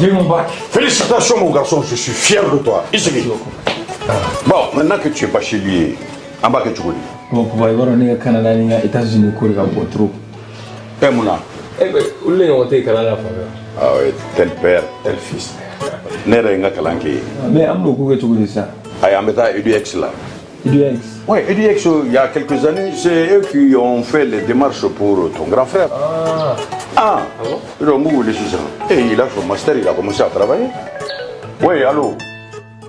J'ai mon bac. Félicitations mon garçon, je suis fier de toi. I sigi. Bon, maintenant que tu es bachelier, an b'a kɛ cogo di? Bon, papa, i b'a dɔn ne ka Canada ni n ka États-Unis ko de ka bon trop. E mun na? Eh ben, olu de ɲɔgɔn tɛ yen kalan na fan fɛ. Ah ouais, tel père, tel fils. Ne yɛrɛ ye n ka kalan kɛ yen. Mais an bɛn'o ko kɛ cogo di sisan? Ayi, an bɛ taa EDUX la. EDUX. Oui, EDUX, il y a quelques années, c'est eux qui ont fait les démarches pour ton grand frère. Ah. Ah, Ah bon? Donc, vous voulez ça. Et il a son master, il a commencé à travailler. Oui, allô?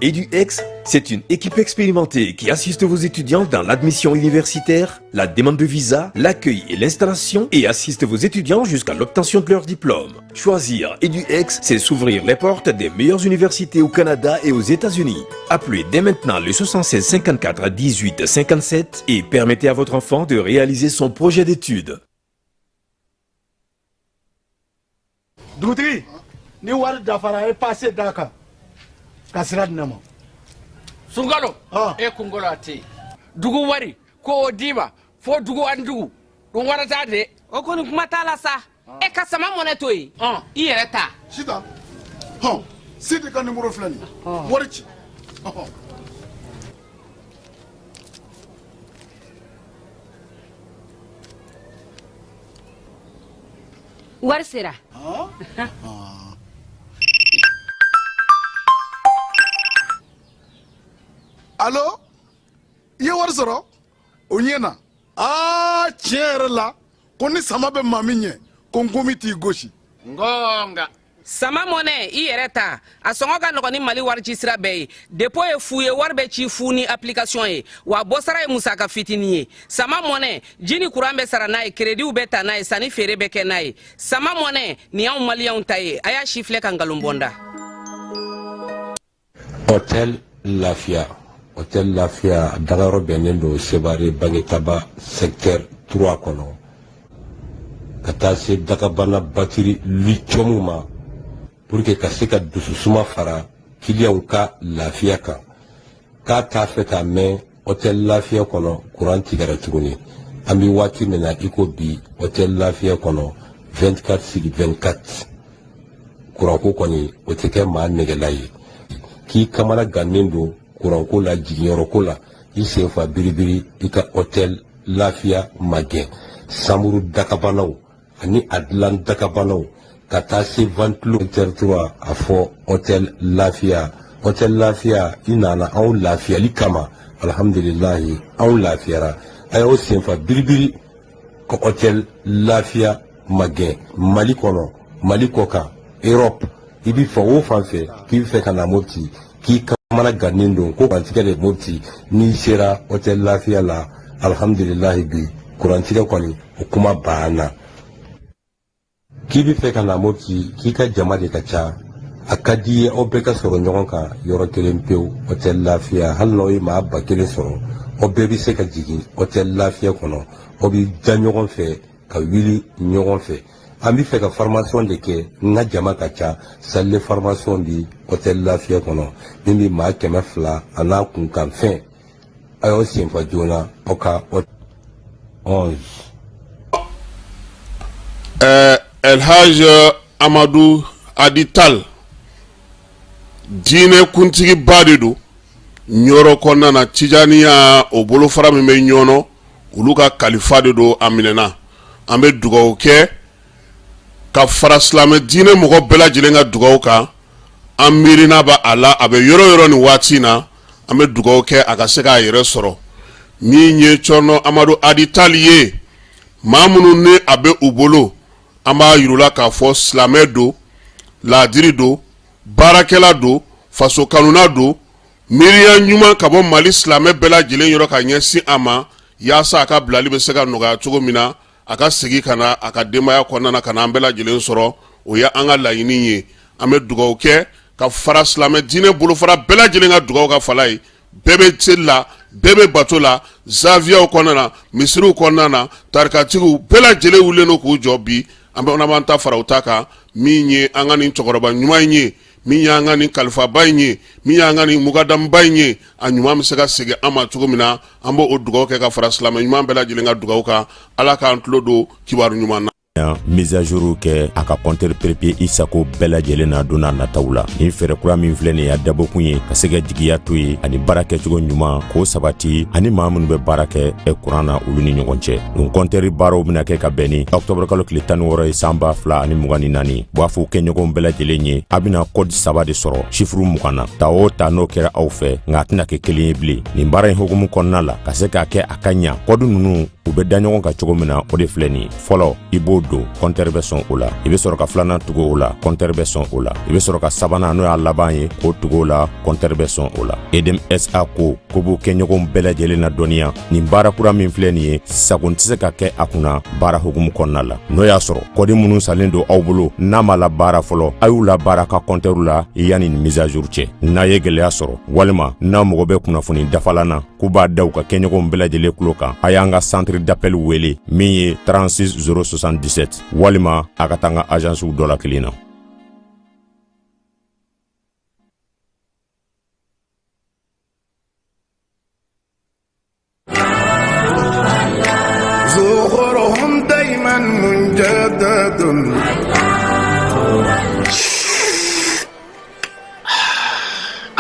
EduX, c'est une équipe expérimentée qui assiste vos étudiants dans l'admission universitaire, la demande de visa, l'accueil et l'installation et assiste vos étudiants jusqu'à l'obtention de leur diplôme. Choisir EduX, c'est s'ouvrir les portes des meilleures universités au Canada et aux États-Unis. Appelez dès maintenant le 76 54 18 57 et permettez à votre enfant de réaliser son projet d'études. Dugutigi, ni wari dafara, e passe d'a kan ka sira di ne ma. Sunkalo. Ah. E kunkolo a tɛ yen, dugu wari ko o d'i ma fo dugu ani dugu dun wara t'a de. O kɔni, kuma t'a la sa. E ka sama mɔnɛ to yen, i yɛrɛ ta. Sitan, hɔn, Sidi ka nimoro filɛ nin ye, wari ci, ɔhɔn. Wari sera. Alo, i ye wari sɔrɔ, o ɲɛna. Aa, tiɲɛ yɛrɛ la, ko ni sama bɛ maa min ɲɛ, ko nkomi t'i gosi. Ngonga. Sama mɔnɛ, i yɛrɛ ta, a sɔngɔ ka nɔgɔn ni Mali wari ci sira bɛɛ ye. Dépôt ye fu ye, wari bɛ ci fu ni application ye, wa bɔsara ye musaka fitinin ye. Sama mɔnɛ, ji ni kuran bɛ sara n'a ye, créditw bɛ ta n'a ye, sanni feere bɛ kɛ n'a ye. Sama mɔnɛ nin y'anw maliyɛnw ta ye. A y'a si filɛ ka nkalon bɔnda. Hôtel Lafia, Hôtel Lafia dagayɔrɔ bɛnnen don Sevare Bangetaba secteur 3 kɔnɔ, ka taa se dagabana batiri lithium ma, pour que ka se ka dususuma fara kiliyanw ka lafiya kan. K'a t'a fɛ k'a mɛn Hôtel Lafia kɔnɔ kuran tigɛra tuguni. An bɛ waati min na i ko bi, Hôtel Lafia kɔnɔ 24 sur 24, kuranko kɔni o tɛ kɛ maa nɛgɛla ye. K'i kamana gannen don kuranko la, jiginyɔrɔko la, i sen fa biribiri, i ka Hôtel Lafiya magɛn. Samuru dakabanaw ani a dilan dakabanaw ka taa se ventilo territoire, a fɔ Hôtel Lafiya. Hôtel Lafiya, i nana anw lafiyali kama, alhamdulilahi, anw lafiyara. A y'aw senfa biribiri ka Hôtel Lafiya magɛn. Mali kɔnɔ, Mali kɔ kan, Europe, i bɛ fan o fan fɛ k'i bɛ fɛ ka na Mopti, k'i kamana gannen don ko kurantigɛ de Mopti, n'i sera Hôtel Lafiya la, alhamdulilahi, bi kurantigɛ kɔni o kuma banna. K'i bɛ fɛ ka na Mopti, k'i ka jama de ka ca, a ka di i ye aw bɛɛ ka sɔrɔ ɲɔgɔn kan yɔrɔ kelen pewu, Hôtel Lafiya, hali n'aw ye maa 1000 sɔrɔ, aw bɛɛ bɛ se ka jigin Hôtel Lafiya kɔnɔ, aw bɛ da ɲɔgɔn fɛ ka wuli ɲɔgɔn fɛ. An bɛ fɛ ka formation de kɛ, n ka jama ka ca, salle de formation bi Hôtel Lafiya kɔnɔ min bɛ maa 200 a n'a kunkanfɛn. A y'aw senfa joona aw ka 11. Elhaj Amadu Adital, diinɛ kuntigiba de don Ɲɔrɔ kɔnɔna na. Tijaniya o bolofara min bɛ Ɲɔnɔ, olu ka kalifa de don. A minɛna, an bɛ dugawu kɛ ka fara silamɛ diinɛ mɔgɔ bɛɛ lajɛlen ka dugawu kan. An miirina b'a a la, a bɛ yɔrɔ yɔrɔ nin waati in na, an bɛ dugawu kɛ a ka se k'a yɛrɛ sɔrɔ. Min ye Cɔrɔnɔ Amadu Adital ye, maa minnu ni a bɛ u bolo, an b'a yir'u la k'a fɔ silamɛ don, laadiri don, baarakɛla don, faso kanuna don. Miiriya ɲuman ka bɔ Mali silamɛ bɛɛ lajɛlen yɔrɔ ka ɲɛsin a ma, yaasa a ka bilali bɛ se ka nɔgɔya cogo min na, a ka segin ka na a ka denbaya kɔnɔna na, ka na an bɛɛ lajɛlen sɔrɔ. O ye an ka laɲini ye. An bɛ dugawu kɛ ka fara silamɛ diinɛ bolofara bɛɛ lajɛlen ka dugawu ka fala ye. Bɛɛ bɛ seli la, bɛɛ bɛ bato la, zawiyaw kɔnɔna na, misiriw kɔnɔna na, tarikatigiw bɛɛ lajɛlen wulilen don k'u jɔ bi. An bɛ b'an ta fara u ta kan. Min ye an ka nin cɛkɔrɔba ɲuman in ye, min y'an ka nin kalifaba in ye, min y'an ka nin mukadamuba in ye, a ɲuman bɛ se ka segin an ma cogo min na, an b'o dugawu kɛ ka fara silamɛ ɲuman bɛɛ lajɛlen ka dugawu kan. Ala k'an tulo don kibaru ɲuman na. Mise à jour kɛ a ka compteur prépayé i sago bɛɛ lajɛlen na don n'a nataw la. Nin fɛɛrɛ kura min filɛ nin ye, a dabɔkun ye ka se ka jigiya to ye ani baara kɛcogo ɲuman k'o sabati ani maa minnu bɛ baara kɛ kuran na, olu ni ɲɔgɔn cɛ. Nin compteur baaraw bɛna kɛ ka bɛn ni octobre kalo tile 16 ye, san 2024. B'a fɔ kɛɲɔgɔnw bɛɛ lajɛlen ye, a bɛna code saba de sɔrɔ chiffre 20 na. Ta o ta, n'o kɛra aw fɛ, nka a tɛna kɛ kelen ye bilen. Nin baara in hukumu kɔnɔna la, ka se k'a kɛ a ka ɲa, code ninnu u bɛ da ɲɔgɔn kan cogo min na, o de filɛ nin ye. Fɔlɔ, i b'o don, compteur bɛ sɔn o la. I bɛ sɔrɔ ka filanan tugu o la, compteur bɛ sɔn o la. I bɛ sɔrɔ ka sabanan, n'o y'a laban ye, k'o tugu o la, compteur bɛ sɔn o la. EDM SA ko b'u kɛɲɔgɔnw bɛɛ lajɛlen na dɔnniya, nin baara kura min filɛ nin ye, sago tɛ se ka kɛ a kunna baara hukumu kɔnɔna la. N'o y'a sɔrɔ code minnu salen don aw bolo, n'a ma la baara fɔlɔ, a y'u la baara ka compteur la yanni nin mise à jour cɛ. N'a ye gɛlɛya sɔrɔ walima n'a mago bɛ kunnafoni dafalan na, k'u b'a da u ka kɛɲɔgɔnw bɛɛ lajɛlen tulo kan, a y'an ka centre d'appel wele min ye 36 077, walima a ka taa an ka agencew dɔ la kelen na. زخرهم دايما مجدد.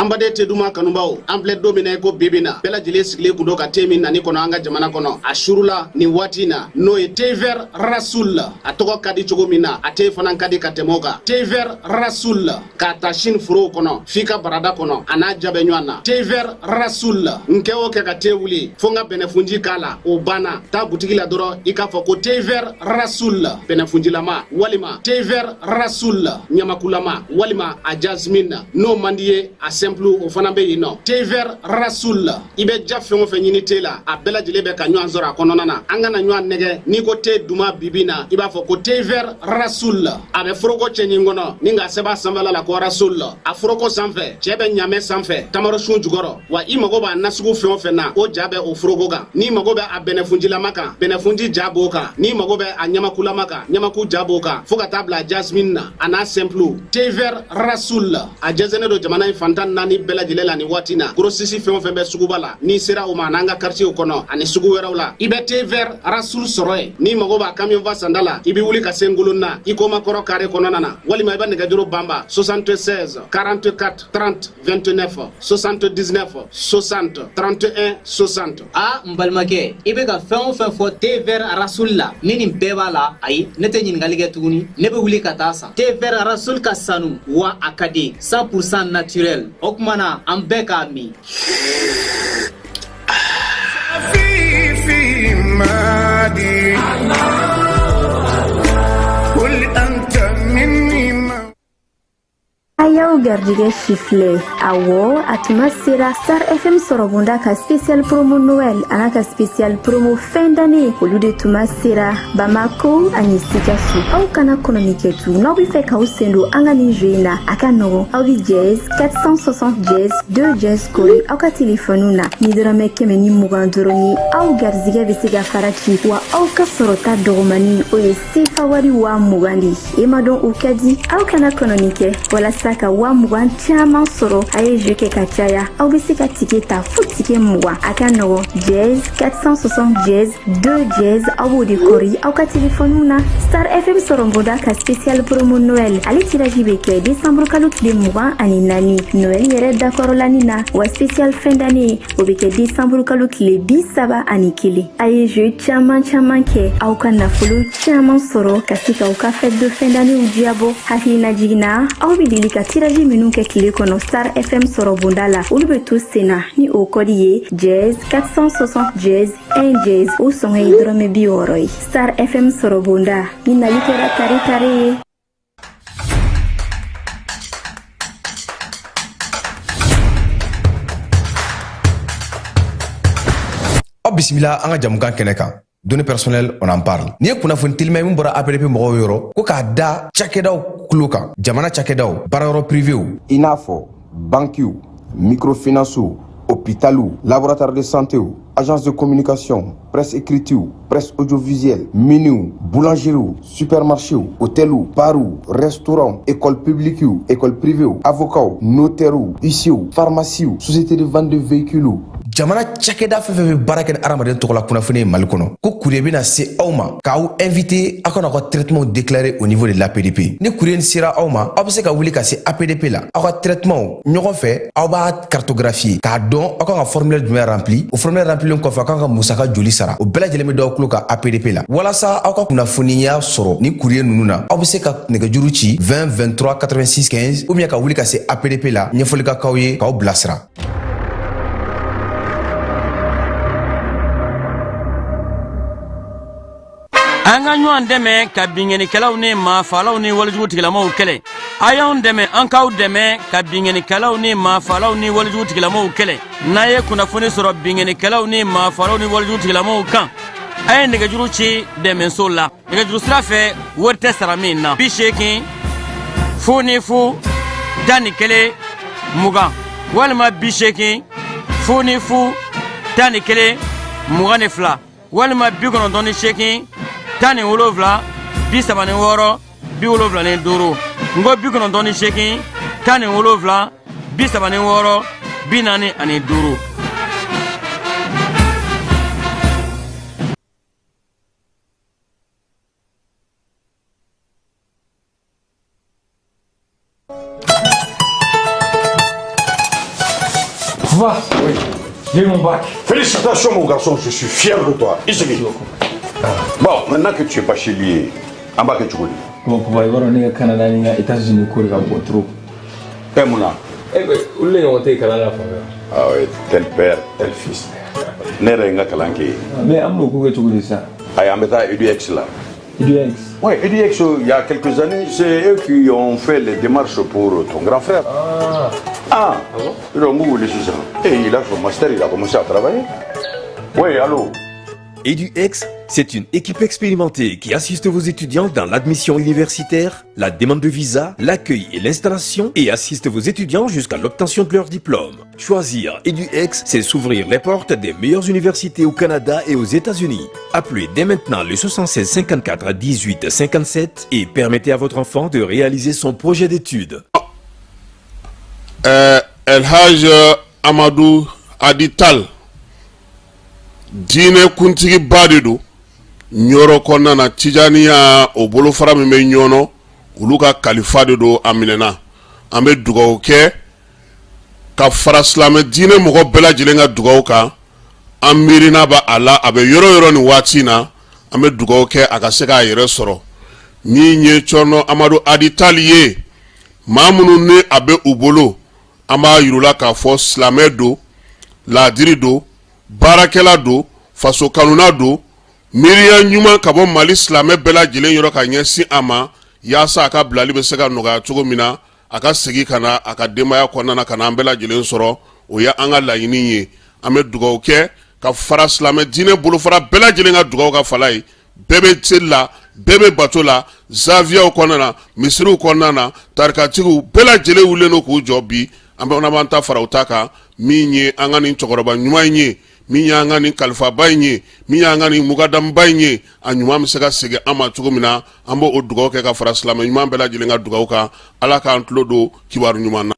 An baden te duman kanubaw, an filɛ don min na i ko bibi na, bɛɛ lajɛlen sigilen kun don ka te min nani kɔnɔ an ka jamana kɔnɔ a surula nin waati na, n'o ye thé vert Rasoul. A tɔgɔ ka di cogo min na, a te fana ka di ka tɛmɛ o kan. Thé vert Rasoul, k'a ta sini forow kɔnɔ f'i ka barada kɔnɔ, a n'a ja bɛ ɲɔgɔn na. Thé vert Rasoul, n kɛ o kɛ ka te wuli fo n ka bɛnɛfunji k'a la, o banna. Taa butigi la dɔrɔn, i k'a fɔ ko thé vert Rasoul bɛnɛfunjilama, walima thé vert Rasoul ɲamakulama, walima a jasmine. N'o man di ye, a simple, o fana bɛ yen nɔ. Thé vert Rasoul, i bɛ ja fɛn o fɛn ɲini te la, a bɛɛ lajɛlen bɛ ka ɲɔgɔn sɔrɔ a kɔnɔna na. An kana ɲɔgɔn nɛgɛ, n'i ko te duman bibi na, i b'a fɔ ko thé vert Rasoul. A bɛ foroko cɛɲi kɔnɔ ni k'a sɛbɛn a sanfɛla la ko Rasoul. A foroko sanfɛ, cɛ bɛ ɲamɛ sanfɛ tamarosun jukɔrɔ. Wa i mago b'a nasugu fɛn o fɛn na, o ja bɛ o foroko kan. N'i mago bɛ a bɛnɛfunjilama kan, bɛnɛfunji ja b'o kan. N'i mago bɛ a ɲamakulama kan, ɲamaku ja b'o kan, fo ka taa bila jasmine na, a n'a simple. Thé vert Rasoul, a jɛnsɛnnen don jamana in fantan naani bɛɛ lajɛlen la nin waati na. Grossiste fɛn o fɛn bɛ suguba la, n'i sera o ma, n'an ka quartier kɔnɔ ani sugu wɛrɛw la, i bɛ thé vert Rasoul sɔrɔ yen. N'i mago b'a camion fa sanda la, i bɛ wuli ka se Ngolon na, i Komakɔrɔ carré kɔnɔna na, walima i bɛ nɛgɛjuru banba 76 44 30 29, 79 60 31 60. A n balimakɛ, i bɛ ka fɛn o fɛn fɔ thé vert Rasoul la, ni nin bɛɛ b'a la, ayi, ne tɛ ɲininkali kɛ tuguni, ne bɛ wuli ka taa san. Thé vert Rasoul ka sanu wa a ka di, 100% naturel. O tuma na an bɛɛ k'a min. في مادي قل أنت مني ما A y'aw garijɛgɛ sifilɛ. Awɔ, a tuma sera Star FM sɔrɔbonda ka spécial promo Noël an'a ka spécial promo fin d'année, olu de tuma sera Bamako ani Sikaso. Aw kana kɔnɔni kɛ tu. N'aw be fɛ k'aw sen don an ka nin jeu in na, a ka nɔgɔn. Aw bi dièse 460 dièse 2 dièse kori aw ka telefɔniw na. Ni dɔrɔmɛ 120 dɔrɔn ye, aw garijɛgɛ be se ka fara ci, wa aw ka sɔrɔta dɔgɔmani, o ye sefa wari 20 000 de ye. E ma dɔn, o ka di. Aw kana kɔnɔni kɛ. Walasa ka 20 000 caman sɔrɔ, a ye jeu kɛ ka caya. Aw be se ka ticket ta fo ticket 20. A ka nɔgɔn, dièse 460 dièse 2 dièse, aw b'o de kɔri aw ka telefɔniw na. Star FM sɔrɔbonda ka spécial promo Noël, ale tirage bɛ kɛ décembre kalo tile 24, Noël yɛrɛ dakɔrɔlani na, wa spécial fin d'année, o bɛ kɛ décembre kalo tile 31. A ye jeu caman caman kɛ, aw ka nafolo caman sɔrɔ ka se k'aw ka fête de fin d'année diyabɔ. Hakilina jiginna, aw bɛ deli ka tirage minnu kɛ tile kɔnɔ Star FM sɔrɔbonda la, olu bɛ to sen na ni o code ye dièse 460 dièse 1 dièse. O sɔngɔ ye dɔrɔmɛ 60 ye. Star FM sɔrɔbonda, ni nali kɛra tare tare ye. Aw bisimila an ka jamukan kɛnɛ kan, Données personnelles, on en parle. N'i ye kunnafoni telima min bɔra APDP mɔgɔw yɔrɔ ko k'a da cakɛdaw kulo kan, jamana cakɛdaw, baarayɔrɔ privéw, i n'a fɔ bankiw, microfinancew, hôpitaliw, laboratoire de santéw, agence de communication, presse écritew, presse audiovisuelle, miniw, boulangeriew, supermarchéw, hôteliw, barw, restaurant, école publiquew, école privéw, avocats, notairew, huissierw, pharmaciew, société de vente de véhicules. Jamana cakɛda fɛn fɛn bɛ baara kɛ ni hadamaden tɔgɔ la kunnafoni ye Mali kɔnɔ, ko courrier bɛna se aw ma k'aw invité aw ka n'aw ka traitement déclarer au niveau de l'APDP. Ni courrier sera aw ma, aw bɛ se ka wuli ka se APDP la, aw ka traitement ɲɔgɔn fɛ, aw b'a cartographier k'a dɔn aw kan ka formulaire jumɛn rempli. O formulaire remplilen kɔfɛ, aw kan ka musaka joli sara, o bɛɛ lajɛlen bɛ d'aw tulo kan APDP la. Walasa aw ka kunnafoniya sɔrɔ ni courrier ninnu na, aw bɛ se ka nɛgɛjuru ci 20 23 86 15 ou bien ka wuli ka se APDP la, ɲɛfɔli ka k'aw ye k'aw bilasira. An ka ɲɔgɔn dɛmɛ ka binkannikɛlaw ni maafalaw ni walejugu tigilamaw kɛlɛ. A y'anw dɛmɛ, an k'aw dɛmɛ ka binkannikɛlaw ni maafalaw ni walejugu tigilamaw kɛlɛ. N'a ye kunnafoni sɔrɔ binkannikɛlaw ni maafalaw ni walejugu tigilamaw kan, a ye nɛgɛjuru ci dɛmɛso la nɛgɛjuru sira fɛ, wari tɛ sara min na: 80 00 11 20 walima 80 00 11 22 walima 98 17 36 75. N ko 98 17 36 45. Va. Oui. J'ai eu mon bac. Félicitations, mon garçon, je suis fier de toi. Isigi. Bon, maintenant que tu es bachelier, an b'a kɛ cogo di? Bon, papa, i b'a dɔn ne ka Canada ni n ka États-Unis ko de ka bon trop. Eh, mun na? Eh ben, olu de ɲɔgɔn tɛ yen kalan na fan fɛ. Ah ouais, tel père, tel fils. Ne yɛrɛ ye n ka kalan kɛ yen. Mais an bɛn'o ko kɛ cogo di sisan? Ayi, an bɛ taa EDUX la. EDUX? Oui, EDUX, il y a quelques années, c'est eux qui ont fait les démarches pour ton grand frère. Ah. Ah, ah bon? Ils ont wele sisan. Et il a son master, il a commencé à travailler. Oui, allô? EduX, c'est une équipe expérimentée qui assiste vos étudiants dans l'admission universitaire, la demande de visa, l'accueil et l'installation et assiste vos étudiants jusqu'à l'obtention de leur diplôme. Choisir EduX, c'est s'ouvrir les portes des meilleures universités au Canada et aux États-Unis. Appelez dès maintenant le 76 54 18 57 et permettez à votre enfant de réaliser son projet d'études. El Hadj Amadou Hady Tall, diinɛ kuntigiba de don Ɲɔrɔ kɔnɔna na. Tijaniya, o bolofara min bɛ Ɲɔnɔ, olu ka kalifa de don. A minɛna, an bɛ dugawu kɛ ka fara silamɛ diinɛ mɔgɔ bɛɛ lajɛlen ka dugawu kan. An miirina b'a a la, a bɛ yɔrɔ yɔrɔ nin waati in na, an bɛ dugawu kɛ a ka se k'a yɛrɛ sɔrɔ. Min ye Cɔrɔnɔ Amadu Hady Tall ye, maa minnu ni a bɛ u bolo, an b'a yir'u la k'a fɔ silamɛ don, laadiri don, baarakɛla don, faso kanuna don. Miiriya ɲuman ka bɔ Mali silamɛ bɛɛ lajɛlen yɔrɔ ka ɲɛsin a ma, yaasa a ka bilali bɛ se ka nɔgɔya cogo min na, a ka segin ka na a ka denbaya kɔnɔna na, ka na an bɛɛ lajɛlen sɔrɔ. O ye an ka laɲini ye. An bɛ dugawu kɛ ka fara silamɛ diinɛ bolofara bɛɛ lajɛlen ka dugawu ka fala ye. Bɛɛ bɛ seli la, bɛɛ bɛ bato la, zawiyaw kɔnɔna na, misiriw kɔnɔna na, tarikatigiw bɛɛ lajɛlen wulilen don k'u jɔ bi. An bɛ b'an ta fara u ta kan. Min ye an ka nin cɛkɔrɔba ɲuman in ye, min y'an ka nin kalifaba in ye, min y'an ka nin mugadamuba in ye, a ɲuman bɛ se ka segin an ma cogo min na, an b'o o dugawu kɛ ka fara silamɛ ɲuman bɛɛ lajɛlen ka dugawu kan. Ala k'an tulo don kibaru ɲuman na.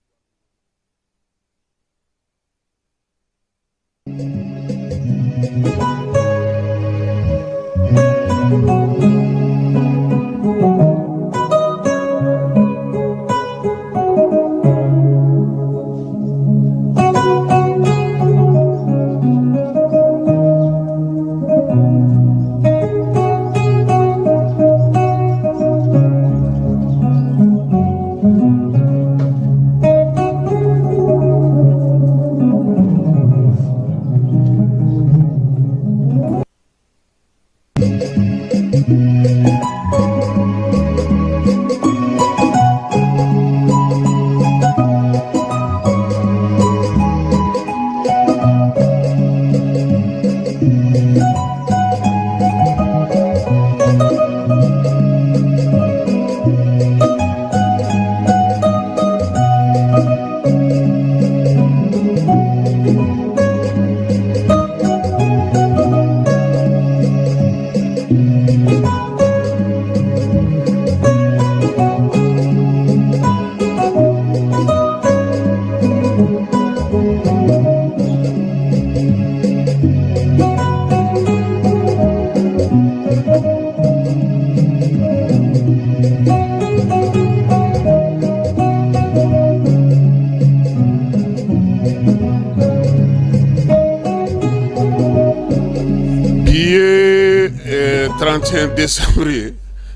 31 décembre ye,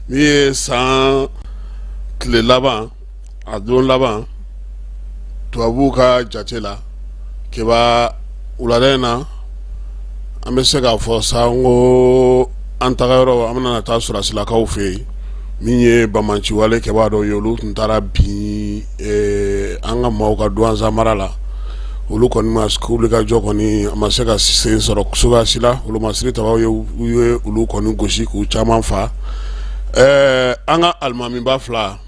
min ye san tile laban, a don laban tubabuw ka jate la. Keba, wulada in na, an bɛ se k'a fɔ sa n ko an taga yɔrɔ, an bɛna taa sɔrɔdasilakaw fɛ yen, min ye banbaanciwale kɛbaa dɔw ye, olu tun taara bin an ka maaw ka Duwanza mara la. Olu kɔni ma wulikajɔ kɔni, a ma se ka sen sɔrɔ cogoya si la. Wolomasiri tabaw ye, u ye olu kɔni gosi k'u caman fa. An ka alimamiba fila,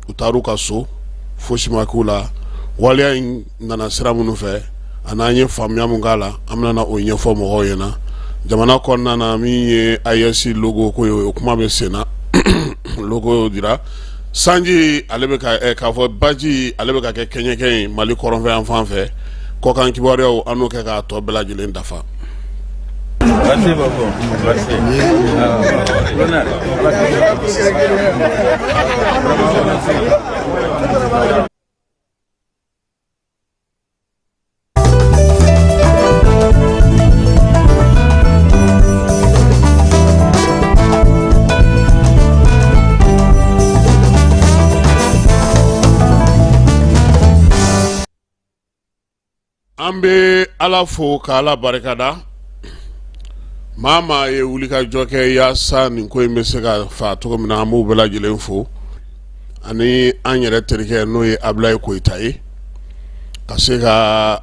u taar'u ka so, fosi ma k'u la. Waleya in nana sira minnu fɛ ani an ye faamuya min k'a la, an bɛna o ɲɛfɔ mɔgɔw ɲɛna. Jamana kɔnɔna na, min ye AES logo ko ye, o kuma bɛ sen na. Logo dira. Sanji ale bɛ ka k'a fɔ baji ale bɛ ka kɛ kɛɲɛkɛ ye Mali kɔrɔnfɛ yan fan fɛ. Kɔkan kibaruyaw, an n'o kɛ k'a tɔ bɛɛ lajɛlen dafa. Merci beaucoup. Merci. An bɛ Ala fo ka Ala barikada. Maa maa ye wulikajɔ kɛ yaasa nin ko in bɛ se ka fa cogo min na, an b'u bɛɛ lajɛlen fo, ani an yɛrɛ terikɛ, n'o ye Abilaye Koyita ye, ka se ka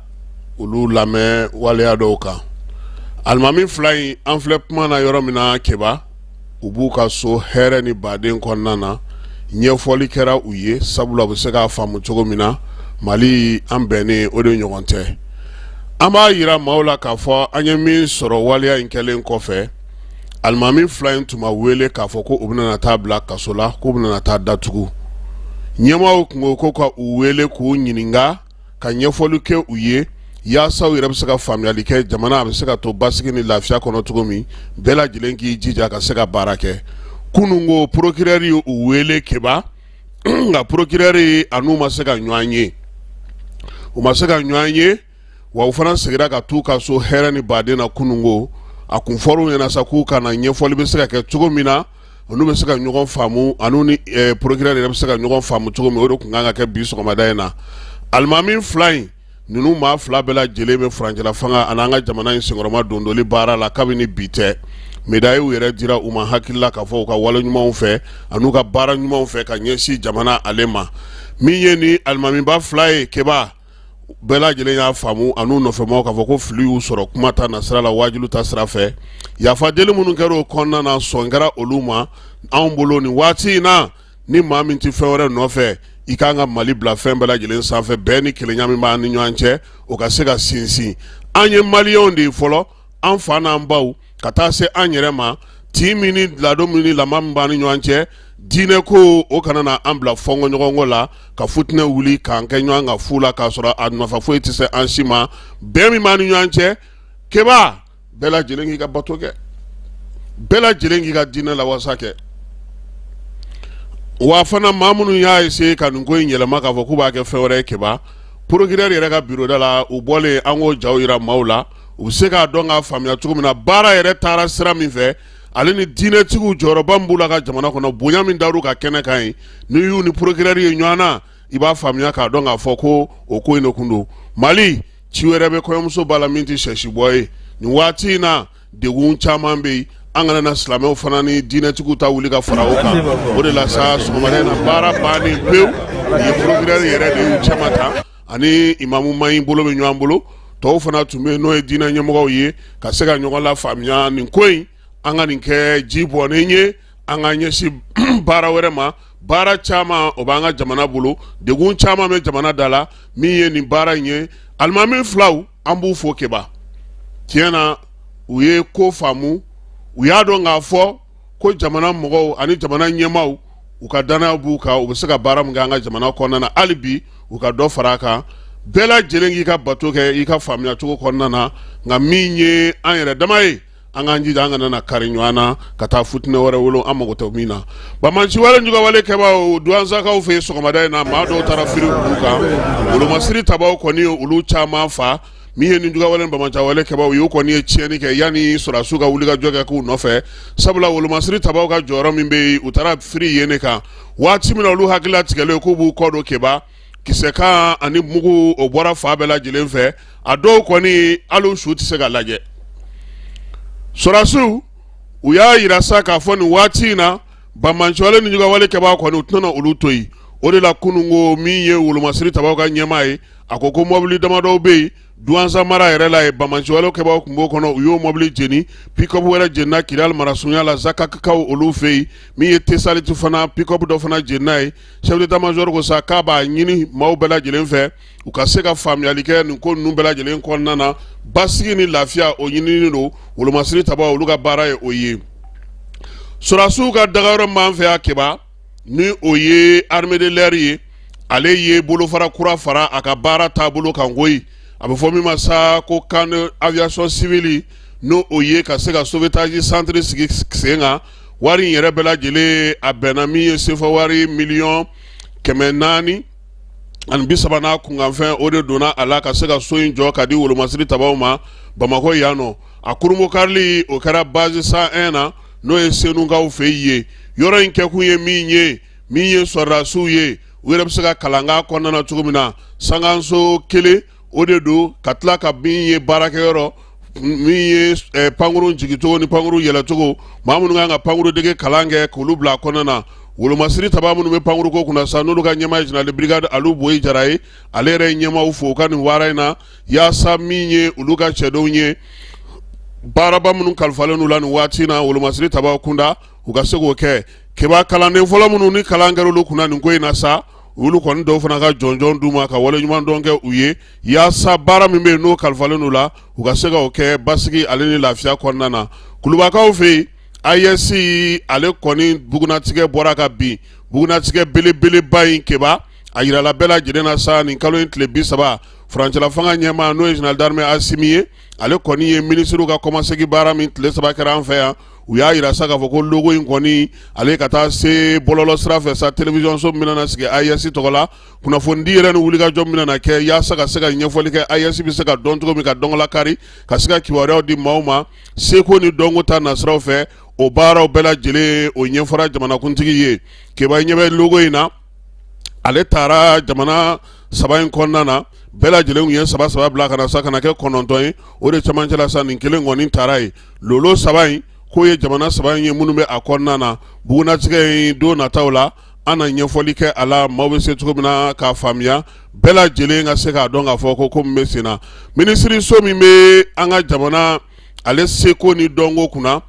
olu lamɛn waleya dɔw kan. Alimami fila in, an filɛ kuma na yɔrɔ min na, Keba, u b'u ka so hɛrɛ ni baden kɔnɔna na. Ɲɛfɔli kɛra u ye, sabula u bɛ se k'a faamu cogo min na. Mali, an bɛnnen o de ɲɔgɔn tɛ. An b'a yira maaw la k'a fɔ an ye min sɔrɔ waleya in kɛlen kɔfɛ, alimami fila in tun ma wele k'a fɔ ko u bɛna taa bila kaso la, k'u bɛna taa datugu. Ɲɛmaaw tun ko ka u wele k'u ɲininka, ka ɲɛfɔli kɛ u ye yaasa u yɛrɛ bɛ se ka faamuyali kɛ, jamana a bɛ se ka to basigi ni lafiya kɔnɔ cogo min, bɛɛ lajɛlen k'i jija ka se ka baara kɛ. Kunun ko procureur ye u wele, Keba, nka procureur an'u ma se ka ɲɔgɔn ye, u ma se ka ɲɔgɔn ye. Wa u fana seginna ka t'u ka so hɛrɛ ni baden na kunun ko. A kun fɔr'u ɲɛna sa k'u ka na, ɲɛfɔli bɛ se ka kɛ cogo min na, olu bɛ se ka ɲɔgɔn faamu, an'u ni procureur yɛrɛ bɛ se ka ɲɔgɔn faamu cogo min. O de tun kan ka kɛ bi sɔgɔmada in na. Alimami fila in ninnu, maa fila bɛɛ lajɛlen bɛ furancɛla fanga ani an ka jamana in senkɔrɔma dondoli baara la kabini bi tɛ. Médailles yɛrɛ dira u ma hakilila k'a fɔ u ka wale ɲumanw fɛ an'u ka baara ɲumanw fɛ ka ɲɛsin jamana ale ma. Min ye ni alimamiba fila ye, Keba, bɛɛ lajɛlen y'a faamu an'u nɔfɛmaaw k'a fɔ ko fili y'u sɔrɔ kuma ta nasira la, wajilu ta sira fɛ. Yafa deli minnu kɛra o kɔnɔna na, sɔn kɛra olu ma. Anw bolo nin waati in na, ni maa min tɛ fɛn wɛrɛ nɔfɛ, i k'an ka Mali bila fɛn bɛɛ lajɛlen sanfɛ, bɛn ni kelenya min b'an ni ɲɔgɔn cɛ, o ka se ka sinsin. An ye maliyɛnw de ye fɔlɔ, an fa n'an baw ka taa se an yɛrɛ ma. Tin min ni ladon min ni lama min b'an ni ɲɔgɔn cɛ, diinɛ ko, o kana na an bila fɔnkɔɲɔgɔnkɔ la, ka futinɛ wuli k'an kɛ ɲɔgɔn kan fu la, k'a sɔrɔ a nafa foyi tɛ se an si ma. Bɛn min b'an ni ɲɔgɔn cɛ, Keba, bɛɛ lajɛlen k'i ka bato kɛ, bɛɛ lajɛlen k'i ka diinɛ lawasa kɛ. Wa fana, maa minnu y'a essayer ka nin ko in yɛlɛma k'a fɔ k'u b'a kɛ fɛn wɛrɛ ye, Keba, procureur yɛrɛ ka bureau da la, u bɔlen, an k'o jaw yira maaw la, u bɛ se k'a dɔn k'a faamuya cogo min na baara yɛrɛ taara sira min fɛ, ale ni diinɛtigiw jɔyɔrɔba min b'u la ka jamana kɔnɔ, bonya min dar'u ka kɛnɛ kan yen. N'i y'u ni procureur ye ɲɔgɔn na, i b'a faamuya k'a dɔn k'a fɔ ko o ko in de kun don. Mali ci wɛrɛ bɛ kɔɲɔmuso ba la min tɛ sɛsi bɔ ye. Nin waati in na, degun caman bɛ yen, an kana na silamɛw fana ni diinɛtigiw ta wuli ka fara o kan. O de la sa, sɔgɔmada in na, baara bannen pewu, nin ye procureur yɛrɛ de y'u cɛma tan ani imamu Mahi bolo bɛ ɲɔgɔn bolo, tɔw fana tun bɛ yen, n'o ye diinɛ ɲɛmɔgɔw ye, ka se ka ɲɔgɔn lafaamuya nin ko in. An ka nin kɛ ji bɔnnen ye, an ka ɲɛsin baara wɛrɛ ma. Baara caman o b'an ka jamana bolo, degun caman bɛ jamana da la. Min ye nin baara in ye, alimami filaw, an b'u fo, Keba. Tiɲɛ na, u ye ko faamu, u y'a dɔn k'a fɔ ko jamana mɔgɔw ani jamana ɲɛmaaw, u ka danaya b'u kan, u bɛ se ka baara min kɛ an ka jamana kɔnɔna na, hali bi u ka dɔ fara a kan. Bɛɛ lajɛlen k'i ka bato kɛ i ka faamuya cogo kɔnɔna na. Nka min ye an yɛrɛ dama ye, an k'an jija an kana na kari ɲɔgɔn na ka taa futinɛ wɛrɛ wolo an mago tɛ min na. Banbaanciwale jugawale kɛbaaw, Duwansakaw fɛ yen, sɔgɔmada in na, maa dɔw taara firi olu kan. Wolomasiri tabaw kɔni ye olu caman fa. Min ye nijuguyawale banbaanciwale kɛbaaw ye, u kɔni ye tiɲɛni kɛ yanni sɔrɔdasiw ka wulikajɔ kɛ k'u nɔfɛ, sabula wolomasiri tabaw ka jɔyɔrɔ min bɛ yen, u taara firi yen de kan. Waati min na olu hakili latigɛlen k'u b'u kɔ don Keba, kisɛkan ani mugu o bɔra fan bɛɛ lajɛlen fɛ. A dɔw kɔni hali su tɛ se ka lajɛ. Sɔrɔdasiw u y'a yira sa k'a fɔ nin waati in na, banbaanciwale nijuguyawale kɛbaa kɔni, u tɛna olu to yen. O de la kununko, min ye wolomasiri tabaw ka ɲɛmaa ye, a ko ko mɔbili damadɔw bɛ yen Duwanza mara yɛrɛ la ye, banbaanciwale kɛbaaw tun b'o kɔnɔ, u y'o mɔbili jeni. Pick-up wɛrɛ jenina Kidali marasunya la, Zakakikaw olu fɛ yen. Min ye Tesaliti fana, pick-up dɔ fana jenina yen. Chef d'état-major ko sa k'a b'a ɲini maaw bɛɛ lajɛlen fɛ, u ka se ka faamuyali kɛ nin ko ninnu bɛɛ lajɛlen kɔnɔna na. Basigi ni lafiya, o ɲininen don. Wolomasiri tabaw, olu ka baara ye o ye. Sɔrɔdasiw ka dagayɔrɔ min b'an fɛ yan Keba, ni o ye armée de l'air ye, ale ye bolofara kura fara a ka baara taabolo kan koyi. A bɛ fɔ min ma sa ko camp aviation civile, n'o o ye ka se ka sauvetage centre sigi sen kan. Wari in yɛrɛ bɛɛ lajɛlen, a bɛnna min ye sefa wari miliyɔn 430 n'a kunkanfɛn, o de donna a la ka se ka so in jɔ ka di wolomasiri tabaw ma Bamakɔ yan nɔ. A kurunbonkarili, o kɛra base 101 na, n'o ye Senukaw fɛ yen. Yɔrɔ in kɛkun ye min ye, min ye sɔrɔdasiw ye, u yɛrɛ bɛ se ka kalan k'a kɔnɔna na cogo min na. Sankanso kelen o de don, ka tila ka min ye baarakɛyɔrɔ, min ye pankurun jigincogo ni pankurun yɛlɛcogo, maa minnu kan ka pankurun dege kalan kɛ, k'olu bila a kɔnɔna na. Wolomasiri taba minnu bɛ pankurun ko kunna sa, n'olu ka ɲɛmaa ye général de brigade Alu Boyi Jara ye, ale yɛrɛ ye ɲɛmaaw fo u ka nin baara in na, yaasa min ye olu ka cɛdenw ye, baaraba minnu kalifalen u la nin waati na wolomasiri tabaw kunda, u ka se k'o kɛ. Keba, kalanden fɔlɔ minnu ni kalan kɛra olu kunna nin ko in na sa, olu kɔni dɔw fana ka jɔnjɔn d'u ma ka waleɲuman dɔn kɛ u ye, yaasa baara min bɛ yen n'o kalifalen u la, u ka se k'o kɛ basigi ale ni lafiya kɔnɔna na. Kulubakaw fɛ yen, AES ale kɔni bugunnatigɛ bɔra ka bin, bugunnatigɛ belebeleba in. Keba, a yirala bɛɛ lajɛlen na sa, nin kalo in tile 30, furancɛla fanga ɲɛmaa, n'o ye général d'armée Asimi ye, ale kɔni ye minisiriw ka kɔmasegin baara min tile 3 kɛra an fɛ yan, u y'a yira sa k'a fɔ ko logo in kɔni, ale ka taa se bɔlɔlɔ sira fɛ sa, télévision so min bɛna sigi AES tɔgɔ la, kunnafonidi yɛrɛ ni wulikajɔ min bɛna kɛ yaasa ka se ka ɲɛfɔli kɛ, AES bɛ se ka dɔn cogo min, ka dɔnkala kari, ka se ka kibaruyaw di maaw ma seko ni dɔnko ta nasiraw fɛ, o baaraw bɛɛ lajɛlen, o ɲɛfɔra jamanakuntigi ye. Keba, ɲɛ bɛ logo in na, ale taara jamana saba in kɔnɔna na, bɛɛ lajɛlen tun ye saba saba bila ka na sa, ka na kɛ 9 ye. O de cɛmancɛ la sa, nin kelen kɔni taara yen. Lolo saba in k'o ye jamana saba in ye minnu bɛ a kɔnɔna na. Bugunnatigɛ in, don nataw la, an na ɲɛfɔli kɛ a la, maaw bɛ se cogo min na k'a faamuya, bɛɛ lajɛlen ka se k'a dɔn k'a fɔ ko ko min bɛ sen na. Minisiriso min bɛ an ka jamana ale seko ni dɔnko kunna,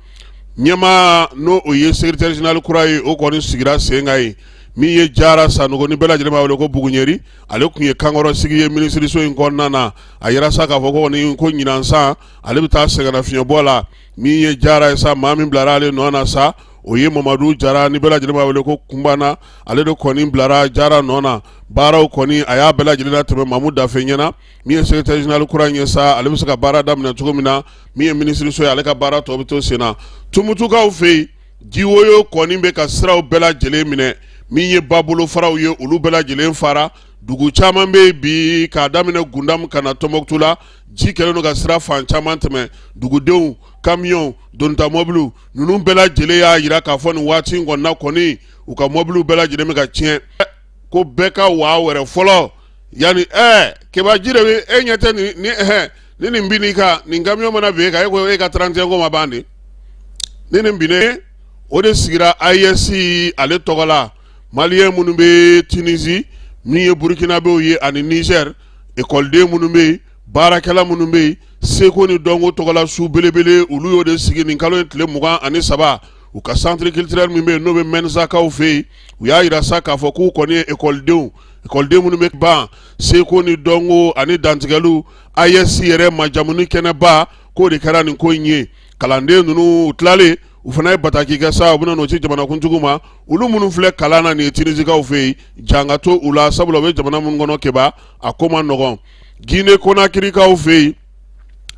ɲɛmaa n'o o ye secrétaire général kura ye, o kɔni sigira sen kan yen. Min ye Jara Sanogo, ni bɛɛ lajɛlen b'a wele ko Buguɲɛri, ale tun ye kankɔrɔ sigi ye minisiriso in kɔnɔna na. A yira sa k'a fɔ ko kɔni ko ɲinan san, ale bɛ taa sɛgɛnnafiɲɛbɔ la. Min ye Jara ye sa, maa min bilara ale nɔ na sa, o ye Mamadu Jara, ni bɛɛ lajɛlen b'a wele ko Kunbana, ale de kɔni bilara Jara nɔ na. Baaraw kɔni, a y'a bɛɛ lajɛlen latɛmɛ Mamu Dafe ɲɛna, min ye secrétaire général kura in ye sa, ale bɛ se ka baara daminɛ cogo min na. Min ye minisiriso ye, ale ka baara tɔ bɛ to sen na. Tumutukaw fɛ yen, jiwoyo kɔni bɛ ka siraw bɛɛ lajɛlen minɛ. Min ye babolofaraw ye, olu bɛɛ lajɛlen fara. Dugu caman bɛ yen bi, k'a daminɛ Gundamu ka na Tɔnbɔkutu la, ji kɛlen don ka sira fan caman tɛmɛ. Dugudenw, kamiyɔnw, donita mɔbiliw ninnu bɛɛ lajɛlen y'a jira k'a fɔ nin waati in kɔnɔna kɔni, u ka mɔbiliw bɛɛ lajɛlen bɛ ka tiɲɛ, ko bɛɛ ka waa wɛrɛ fɔlɔ yanni Keba, ji de bɛ e ɲɛ tɛ nin ni ni nin binn'i kan, nin kamiyɔn mana bin e kan, e ko e ka 31 ko ma ban de. Ni nin binnen, o de sigira AES ale tɔgɔ la. Maliyɛn minnu bɛ Tunisie, min ye Burukinabew ye ani Niger, ekɔliden minnu bɛ yen, baarakɛla minnu bɛ yen, seko ni dɔnko tɔgɔla su belebele, olu y'o de sigi nin kalo in tile 23, u ka centre culturel min bɛ yen, n'o bɛ Mɛnzakaw fɛ yen. U y'a jira sa k'a fɔ k'u kɔni ye ekɔlidenw, ekɔliden minnu bɛ ban seko ni dɔnko ani dantigɛliw, AES yɛrɛ majamuni kɛnɛba, k'o de kɛra nin ko in ye. Kalanden ninnu tilalen, u fana ye bataki kɛ sa, u bɛna n'o ci jamanakuntigiw ma. Olu minnu filɛ kalan na nin ye Tunisikaw fɛ yen, jan ka to u la, sabula u bɛ jamana minnu kɔnɔ, Keba, a ko man nɔgɔn. Gine Konakirikaw fɛ yen,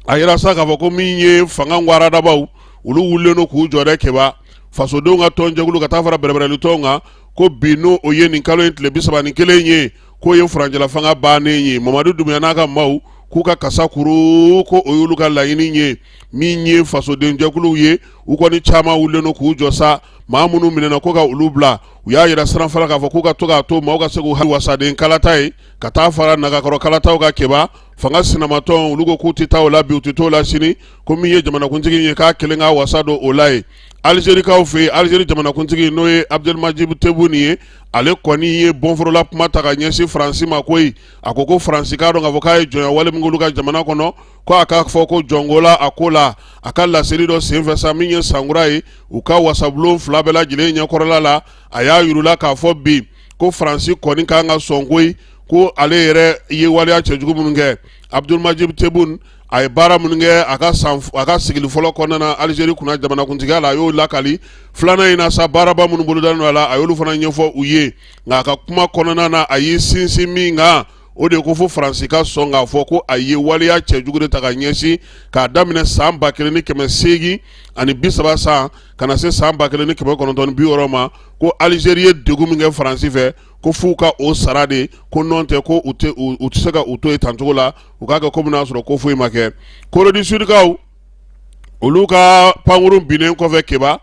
a yira sa k'a fɔ ko min ye fanga waradabaw, olu wulilen don k'u jɔ dɛ. Keba, fasodenw ka tɔnjɛkulu ka taa fara bɛrɛbɛrɛli tɔnw kan, ko bi, n'o o ye nin kalo in tile 31 ye, k'o ye furancɛla fanga bannen ye. Mamadu Dunbuya n'a ka maaw k'u ka kasa kuru, ko o y'olu ka laɲini ye. Min ye fasodenjɛkuluw ye, u kɔni caman wulilen don k'u jɔ sa, maa minnu minɛna ko ka olu bila. U y'a yira siranfara k'a fɔ k'u ka to k'a to maaw ka se k'u wasaden kalata ye ka taa fara nagakɔrɔ kalataw kan. Keba, fanga sinamatɔn olu ko k'u tɛ taa o la bi, u tɛ t'o la sini, ko min ye jamanakuntigi ye k'a kelen ka wasa don o la ye. Alizerikaw fɛ yen, Alizeri jamanakuntigi n'o ye Abdelmadjid Tebboune ye, ale kɔni ye bɔnforola kuma ta ka ɲɛsin Faransi ma koyi. A ko ko Faransi k'a dɔn k'a fɔ k'a ye jɔnya wale min k'olu ka jamana kɔnɔ, ko a k'a fɔ ko jɔnko la a ko la. A ka laseli dɔ senfɛ sa, min ye sankura ye, u ka wasabulon fila bɛɛ lajɛlen ɲɛkɔrɔla la, a y'a yir'u la k'a fɔ bi ko Faransi kɔni kan ka sɔn koyi, ko ale yɛrɛ ye waleya cɛjugu minnu kɛ. Abdelmadjid Tebboune a ye baara minnu kɛ a ka san a ka sigili fɔlɔ kɔnɔna na Alizeri kunna jamanakuntigiya la, a y'o lakali. Filanan in na sa, baaraba minnu bolodalen don a la, a y'olu fana ɲɛfɔ u ye. Nka a ka kuma kɔnɔna na, a y'i sinsin min kan, o de ye ko fo Faransi ka sɔn k'a fɔ ko a ye waleya cɛjugu de ta ka ɲɛsin k'a daminɛ san 1830 san ka na se san 1960 ma, ko Alizeri ye degun min kɛ Faransi fɛ, ko f'u ka o sara de, ko nɔn tɛ ko u tɛ u tɛ se ka u to yen tancogo la, u k'a kɛ komi n'a sɔrɔ ko foyi ma kɛ. Corée du Sud kaw, olu ka pankurun binnen kɔfɛ, Keba,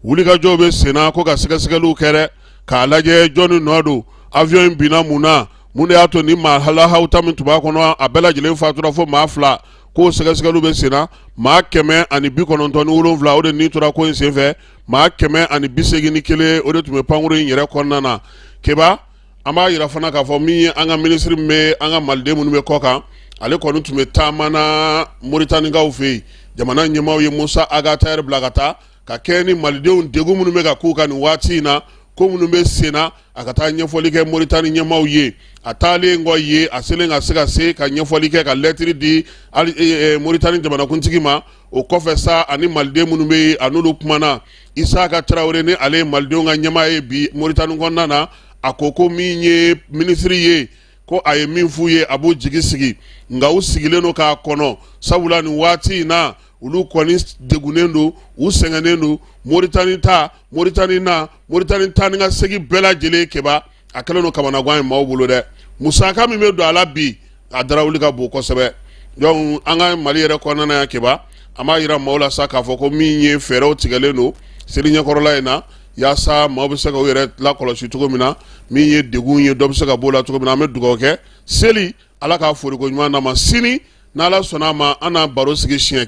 wulikajɔw bɛ senna ko ka sɛgɛsɛgɛliw kɛ dɛ, k'a lajɛ jɔnni nɔ don, avion in binna mun na, mun de y'a to ni maa lahawuta min tun b'a kɔnɔ a bɛɛ lajɛlen fatura fo maa 2. K'o sɛgɛsɛgɛliw bɛ senna. Maa 197, o de ni tora ko in senfɛ. Maa 181, o de tun bɛ pankurun in yɛrɛ kɔnɔna na. Keba, an b'a yira fana k'a fɔ min ye an ka minisiri min bɛ an ka maliden minnu bɛ kɔ kan, ale kɔni tun bɛ taama na Moritanikaw fɛ yen. Jamana ɲɛmaaw ye Musa Ag Attaher bila ka taa ka kɛ ni malidenw degun minnu bɛ ka k'u kan nin waati in na, ko minnu bɛ sen na, a ka taa ɲɛfɔli kɛ Moritani ɲɛmaaw ye. A taalen kɔ ye, a selen ka se ka se ka ɲɛfɔli kɛ, ka lɛtiri di Moritani jamanakuntigi ma. O kɔfɛ sa, ani maliden minnu bɛ yen, a n'olu kumana. Isaka Tarawele, ni ale ye malidenw ka ɲɛmaa ye bi Moritani kɔnɔna na, a ko ko min ye minisiri ye, ko a ye min f'u ye, a b'u jigi sigi, nka u sigilen don k'a kɔnɔ, sabula nin waati in na, olu kɔni degunnen don, u sɛgɛnnen don. Moritani ta, Moritani na, Moritani taa ni ka segin bɛɛ lajɛlen, Keba, a kɛlen don kamanagan ye maaw bolo dɛ. Musaka min bɛ don a la bi, a darawuli ka bon kosɛbɛ. Donc an ka Mali yɛrɛ kɔnɔna na yan, Keba, an b'a yira maaw la sa k'a fɔ ko min ye fɛɛrɛw tigɛlen don seli ɲɛkɔrɔla in na, yaasa maaw bɛ se ka u yɛrɛ lakɔlɔsi cogo min na, min ye degun ye, dɔ bɛ se ka b'o la cogo min na. An bɛ dugawu kɛ seli, Ala k'a foliko ɲuman d'an ma. Sini, n'Ala sɔnna a ma, an na baro sigi siɲɛ